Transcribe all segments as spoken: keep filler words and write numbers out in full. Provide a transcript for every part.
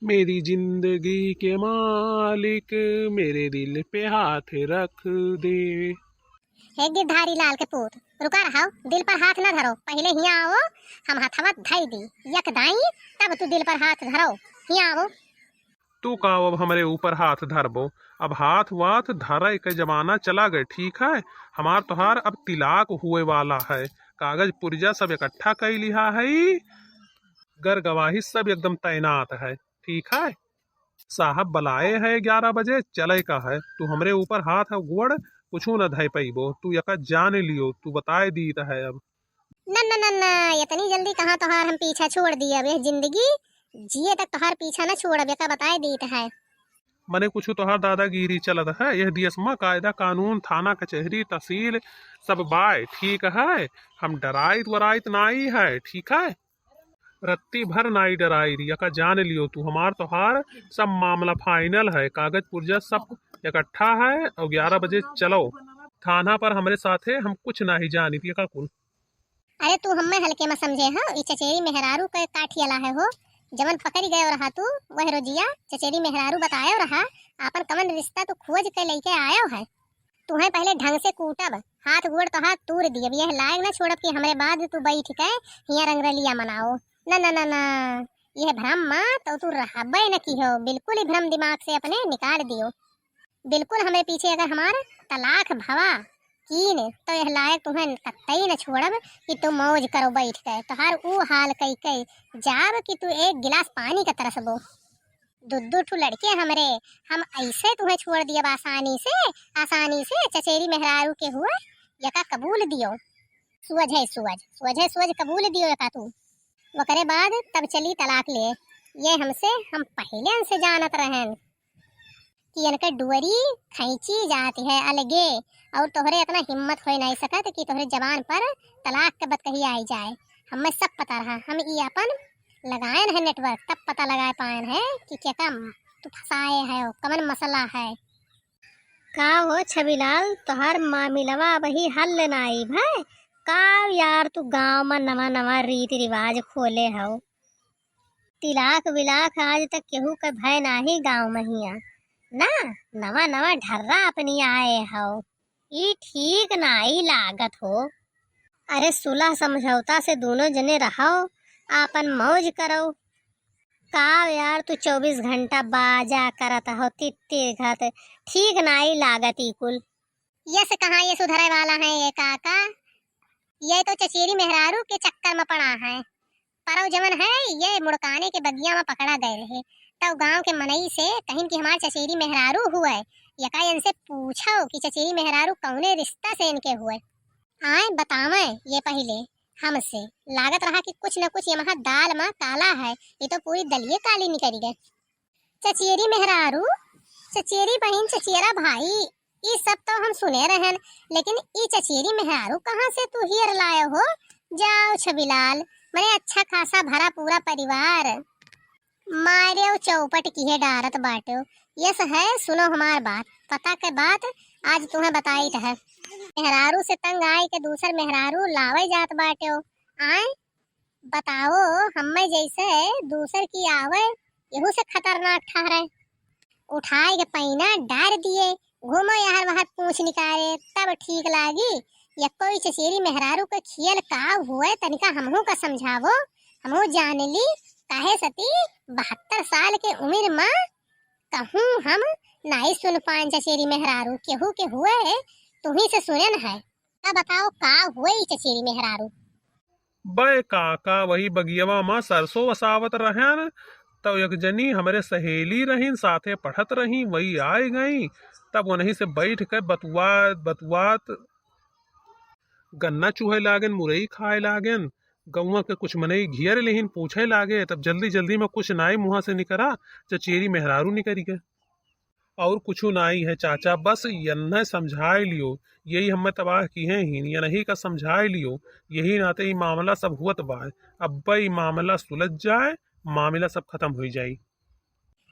मेरी जिंदगी के मालिक, मेरे दिल पे हाथ रख दे। हे गिरधारी लाल के पूत, रुका रहो, दिल पर हाथ न धरो, पहिले हियाँ आओ, हम हथवा धई दी, यक दाई, तब तू दिल पर हाथ धरो, हियाँ आओ। तू का अब हमरे ऊपर हाथ धरबो? अब हाथ वाथ धरे के जमाना चला गए, ठीक है? हमार तोहार अब तिलाक हुए वाला है, कागज पुर्जा सब इकट्ठा कई लिहा है, गर गवाही सब एकदम तैनात है, ठीक है? साहब बलाए है ग्यारह बजे, चले का है, तू हमरे ऊपर हाथ गोड़ कुछू न धय पइबो, तू यका जान लियो, तू बताए दीत है अब। न, न, न, न, इतनी जल्दी कहाँ तोहार हम पीछा छोड़ दिए, अब यह जिंदगी जिए तक तोहार पीछा न छोड़ब, यका बताए दीत है। मने कुछ तोहार दादागिरी चलत है, यह देश मा कायदा कानून, थाना कचहरी तहसील सब बाय, ठीक है, हम डराइत वराइत नाई है, ठीक है, रत्ती भर नाई डराई री, यका जान लियो तू, हमार तोहार सब मामला final है, कागज पुर्जा सब इकट्ठा है और ग्यारह बजे चलो थाना पर हमरे साथे, हम कुछ नाई जानी थी का कुल। अरे तू हम्मे हल्के में समझे हो, ई चचेरी मेहरारू के काठियाला है हो, जवन पकड़ी गयो रहा तू, वह रोजिया चचेरी मेहरारू बतायो रहा, आपन कवन रिश्ता तू खोज के लेके आयो है। तुहे पहले ढंग से कूटब, हाथ गोड़ तोहार तूर दियब, यह लायक न छोड़ब कि हमरे बाद तू बैठ के हियाँ रंगरलिया मनाओ। न, न, न, न, यह भ्रम मा तो तू रहबे न की हो, बिल्कुल ही भ्रम दिमाग से अपने निकाल दियो। बिल्कुल हमरे पीछे अगर हमार तलाक भवा कीन, तो यह लायक तुहे कतई न छोड़ब कि तू मौज करो बैठ के, तोहार ऊ हाल कई कई जाब कि तू एक गिलास पानी का तरसबो। दू दू ठू लड़के हमरे, हम ऐसे तुहे छोड़ दियब आसानी से, आसानी से चचेरी मेहरारू के हुए यका कबूल दियो। सुअझ है सुअझ, सुअझ है सुअझ कबूल दियो यका तू। ओकरे बाद तब चली तलाक ले। ये हमसे, हम पहले इनसे जानत रहन कि इनके डुअरी खैंची जाती है अलगे, और तोहरे इतना हिम्मत होए नहीं सकत कि तोहरे जबान पर तलाक के बतकही आई जाए। हमें सब पता रहा, हम ई अपन लगायन है network, तब पता लगाए पायन है कि क्या काम तू फंसाए है, कमन मसला है। का हो छबिलाल, तोहार मामिलवा अबही हल नाई भय? का यार, तू गाँव मा नवा नवा रीति रिवाज खोले हौ। तिलाक विलाक आज तक केहू के भय नाही गाँव महिया। ना, नवा नवा ढर्रा अपनी आए हौ। ई ठीक नाई लागत हो। अरे सुलह समझौता से दोनों जने रहो, आपन मौज करो। का यार, तू चउबीस घंटा बाजा करत हो, तित्तिर घत, ठीक नाई लागत ई कुल। ये से कहाँ ये सुधरे वाला है ये काका? ये तो चचेरी मेहरारू के चक्कर में पड़ा है। परौ जवन है, ये मुड़काने के बगिया में पकड़ा गए रहे। तब गांव के मनई से कहिन कि हमार चचेरी मेहरारू हुए, यका इनसे पूछो कि चचेरी मेहरारू कौने रिश्ता से इनके हुए। आए बतावे ये पहिले हमसे। लागत रहा कि कुछ न कुछ ये महा दाल में काला है, ये तो पूरी दलिये काली निकल गए। चचेरी मेहरारू, चचेरी बहिन, चचेरा भाई, ई सब तो हम सुने रहन, लेकिन ई चचेरी मेहरारू कहाँ से तू हियर लायो हो? जाओ छबिलाल, मने अच्छा खासा भरा पूरा परिवार। मारेउ चौपट किहे डारत बाटेउ। यस है, सुनो हमार बात, पता के बात आज तुम्हें बताइत है। मेहरारू से तंग आए के दूसर मेहरारू लावे जात बाटेउ। आए बताओ, हम्मे जैसे दूसर की आवे, यहू से खतरनाक ठहरे। उठाए के पैना डार दिए, घूमो यार वहर पूँछ निकारे, तब ठीक लागी। यक्को ई चचेरी मेहरारू के खियल का हुए, तनिका हमहू का समझावो, हमहू जान ली। काहे सती बहत्तर साल के उमिर मा कहूँ हम नाई सुन पाएन चचेरी मेहरारू, केहू के हुए तुही से सुनेन है। का बताओ का हुए ई चचेरी मेहरारू? बे काका वही बगियवा मा सरसों वसावत रहन, तब एक जनी हमरे सहेली रहिन, साथे पढ़त रही, वही आए गई। तब उन्हीं से बैठ के बतुआत बतुआत गन्ना चुहे लागेन, मुरई खाए लागेन। गौवा के कुछ मनई घेर लेहिन, पूछे लागे, तब जल्दी जल्दी में कुछ नाई मुँहा से निकरा, चचेरी मेहरारू निकरी गए। और कुछ नाई है चाचा, बस यन्हे समझाए लियो, यही हमें तबाह किहे हीन, यनही का समझाए लियो, यही नाते ई मामला सब हुअत बा। अब्बे ई मामला सुलझ जाए, मामला सब खत्म हुई जाई।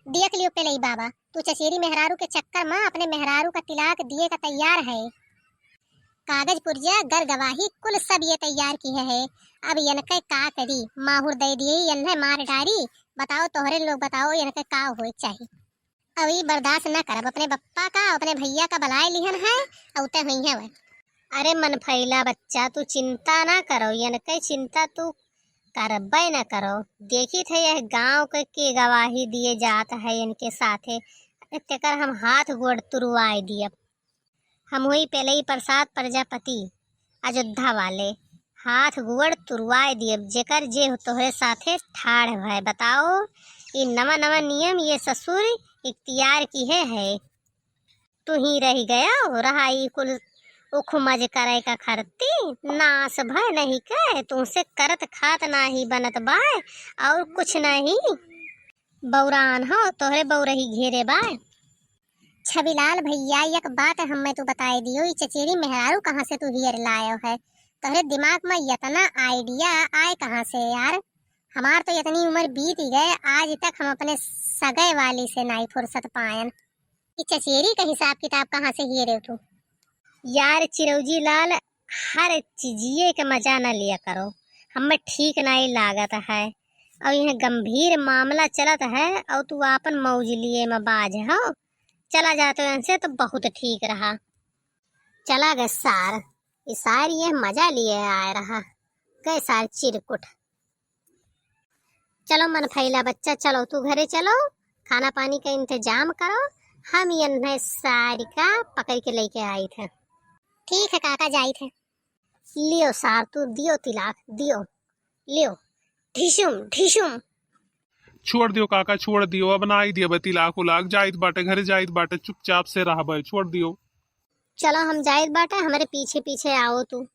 देख लियो पेलई बाबा, तू चचेरी मेहरारू के चक्कर मा अपने मेहरारू का तिलाक दिए का तैयार है। कागज पुर्जा, गर गवाही कुल सब ये तैयार किहे है। अब यनके का करी, माहुर दे दिए, यन्हे मार डारी, बताओ, तोहरे लोग बताओ, इनके का होए के चाही? अब ई बर्दाश्त न करब, अपने बप्पा का, अपने भैया का बलाए लिहन है, अउते हुइहैं वह। अरे मनफैला बच्चा, तू चिंता ना करो, इनके चिंता तू करबे न करो। देखित है यह गाँव के, के गवाही दिए जात है इनके साथे, तेकर हम हाथ गोड़ तुरवाए दियब। हम हुई पेलई प्रसाद प्रजापति अयोध्या वाले, हाथ गोड़ तुरवाए दियब, जेकर जे तोहरे साथे ठाढ़ भय। बताओ, ई नवा नवा नियम ये ससुर इख्तियार किहे है। तू ही रह गया हो, रहा ई कुल उखमज करे का खरती, नाश भय नहीं के, तुमसे करत खात नाही बनत बाय, और कुछ नहीं। बौरान हो, तोहरे बौरही घेरे बाय। छबिलाल भैया, एक बात हमें तू बताए दियो, ई चचेरी मेहरारू कहाँ से तू हियर लायो है? तोहरे दिमाग में इतना आइडिया आए कहाँ से यार? हमार तो इतनी उम्र बीत ही गए, आज तक हम अपने सगे वाली से नाई फुर्सत पायन। ई चचेरी का हिसाब किताब कहाँ से हियरे तू? यार चिरौजी लाल, हर चीजिए के मजा न लिया करो, हमें ठीक नहीं लागत है। और यह गंभीर मामला चलत है और तू आपन मौज लिए में बाज हो। चला जातो इनसे तो बहुत ठीक रहा। चला गए सार, ई सार ये मजा लिए आए रहा। गए सार चिरकुट। चलो मनफैला बच्चा, चलो तू घरे चलो, खाना पानी का इंतजाम करो, हम इन्हें सारी का पकड़ के लेके आई थे। ठीक है काका, जाई थे। लियो सार, तू दियो तिलाक, दियो, लियो, ढिशुम ढिशुम। छोड़ दियो काका, छोड़ दियो, अब ना आई दियब तिलाक उलाक, जाइत बाटे घरे, जाइत बाटे, चुपचाप से रहबे, छोड़ दियो। चलो हम जाइत बाटे, हमरे पीछे पीछे आओ तू।